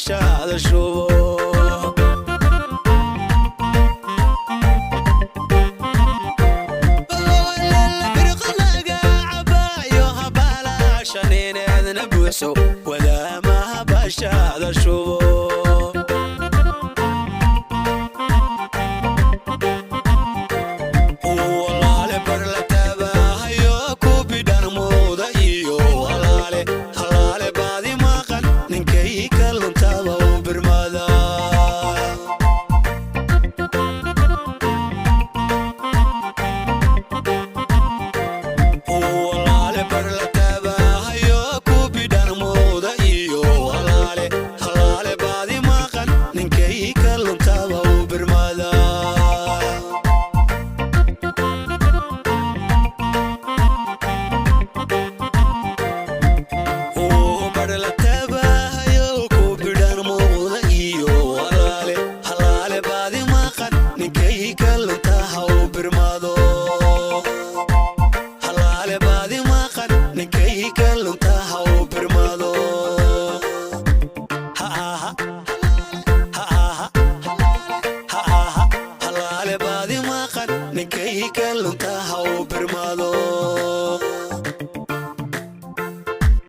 Baashaada shubo. Birqanaga cabaayo habaalaashanineedna buuxso wadaamaha baashaada shubo. Walaale bar la taabahayo ku bidhan muuda iyo walaale halaale baadi maqan ninkay ka luntaba u birmada. Walaale bar la taabahayo ku bidhan muuda iyo walaale halaale baadi maqan ninkay ka luntaba u birmada. Barla tabahayo ku bidhan muuqda iyo walaale halaale baadi maqan ninkay ka lunta ha u birmado. Halaale baadi maqan ninkay ka lunta ha u birmado. Ha aha, ha aha, ha aha. Halaale baadi maqan ninkay ka lunta ha u